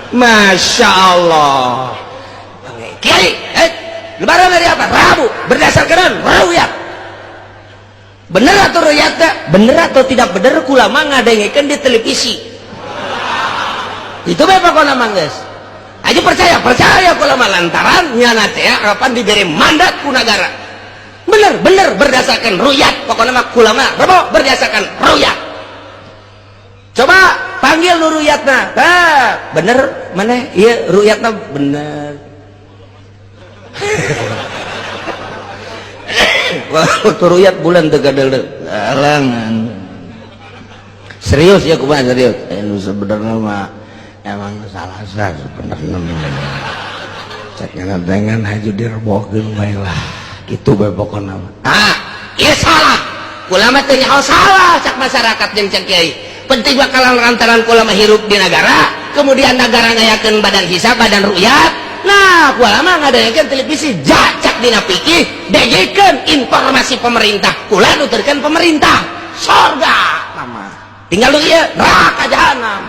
Masya Allah. Kiai, eh, Lebaran hari apa? Rabu. Berdasarkan ruyat. Bener atau ruyat? Bener atau tidak bener, kula mah ngadengekeun di televisi. Itu bae pokona mah geus. Aja percaya, percaya kula mah lantaran nyana teh kapan diberi mandat ku negara. Bener, bener berdasarkan ruyat. Pokoknya mah kula mah Rebo berdasarkan ruyat. Coba panggil nu ruyatna. Ah, bener mana? Iya, ruyatna bener. Waktu ruyat bulan teu gadeuleu. Alangan. Serius ya, kumaha serius? Eh, nu sebenarnya mah emang salah sah sebenarnya mah. Cek dengan haju direbokeun bae lah. Kitu bae pokona mah. Ah, ieu salah. Kula mah teu nyaho salah cak masyarakat jeung cek kiai. Penting bakalan lantaran kula mah hirup di negara, kemudian negara ngayakeun badan hisab, badan ruyat. Nah, kula mah ngadayakeun televisi jacak dina fikih, dengekeun informasi pemerintah. Kula nuturkeun pemerintah. Sorga mama. Tinggal lu ieu neraka jahanam.